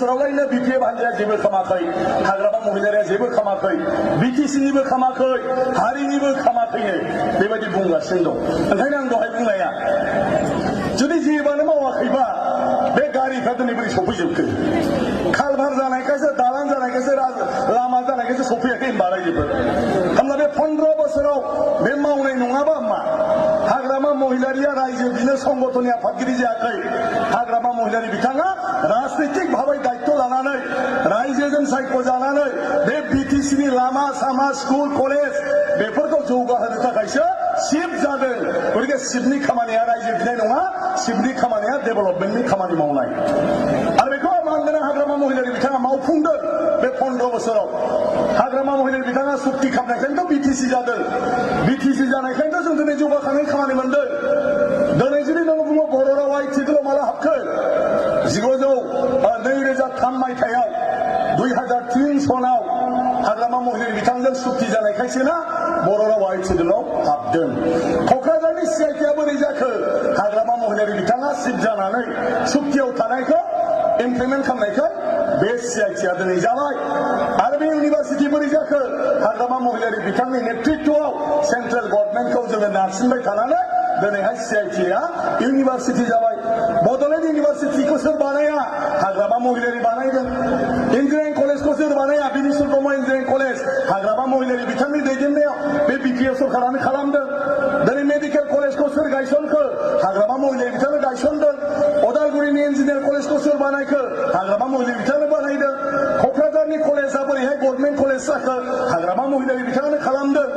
बोसोरावलायनो BPF हानजाया जेबो खालामाखै हाग्रामा महिलारिया जेबो खालामाखै बिटिसिनिबो खालामाखै हारिनिबो खालामाखैनो बेबायदि बुंगासिनो दं ओंखायनो आं दहाय बुंनाया जुदि जेबोआनो मावाखैबा बे गारिफ्रा दिनै बोरै सफैजोबखो खालभार जानायखायसो दालां जानायखायसो लामा जानायखायसो सफैयाखै होनबा रायजोफोर होमब्ला बे 15 बोसोराव बे मावनाय नङाबा मा हाग्रामा महिलारिया रायजो बिनो संगठननि आफादगिरि जायाखै हाग्रामा महिलारि बिथाङा राजनैतिक भाबै दायित्व लानानै रायजोजों सायख'जानानै बे बिटिसिनि लामा सामा स्कुल कलेज बेफोरखौ जौगाहोनो थाखायसो शिफ्ट जादों गतिके शिफ्टनि खामानिया रायजो बिनाय नङा शिफ्टनि खामानिया डेभेलपमेन्टनि खामानि मावनाय आरो बेखौ मानगोनां हाग्रामा महिलारि बिथाङा मावफुंदों बे 15 बोसोराव हाग्रामा महिलारि बिथाङा सुक्ति खालामनायखायनोथ' बिटिसि जादों बिटिसि जानायखायनोथ' जों दिनै जौगाखांनाय खामानि मोनदों दिनै जुदि नों बुङो बर' रावा आइथिकलाव माला हाबखो 2003 मायथाइयाव 2003 सनाव हाग्रामा महिलारि बिथांजों सुक्ति जानायखायसो ना बर' रावा आइथिकलाव हाबदों क'क्राझारनि सिआइटिआ बोरै जाखो हाग्रामा महिलारि बिथाङा शिफ्ट जानानै सुक्तियाव थानायखौ इमप्लिमेन्ट खालामनायखाय बे सिआइटिआ दिनै जाबाय आरो बे इउनिभार्सिटि बोरै जाखो हाग्रामा महिलारि बिथांनि नेतृत्वआव सेन्ट्रेल गभर्नमेन्टखौ जोङो नारसिनबाय थानानै दिनैहाय सिआइटिआ इउनिभार्सिटि जाबाय बड'लेण्ड इउनिभार्सिटिखौ सोर बानाया हाग्रामा महिलारि बानायदों इन्जिनियारिं कलेजखौ सोर बानाया बिनिसर ब्रह्म इन्जिनियारिं कलेज हाग्रामा महिलारि बिथांनि दैदेननायाव बे बिपिएफ सरकारानो खालामदों दिनै मेडिकेल कलेजखौ सोर गायसनखो हाग्रामा महिलारि बिथांनो गायसनदों अदालगुरिनि इन्जिनियार कलेजखौ सोर बानायखो हाग्रामा महिलारि बिथांनो बानायदों क'क्राझारनि कलेजआ बोरैहाय गभर्नमेन्ट कलेज जाखो हाग्रामा महिलारि बिथाङानो खालामदों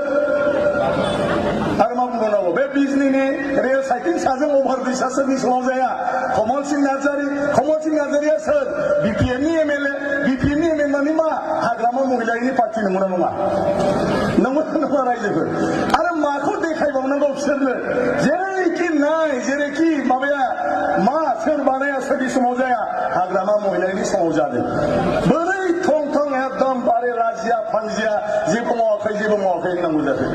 आरो मा बुंबावनांगौ बे बिजनीनि रेल साइटिं साजों अभारब्रिजआ सोरनि समाव जाया कमल सिंह नार्जारिया सोर बिपिएफनि एमएलए बिपिएफनि एमएलए माने मा हाग्रामा महिलारिनि पार्टि नंगौना नङा नंगौना नङा रायजोफोर आरो माखौ देखायबावनांगौ बिसोरनो जेरैखि माबाया मा सोर बानाया सोरनि समाव जाया हाग्रामा महिलारिनि समाव जादों बोरै थं थं एकदम बारे लाजिया फांजिया जेबो मावाखै होननांगौ जादों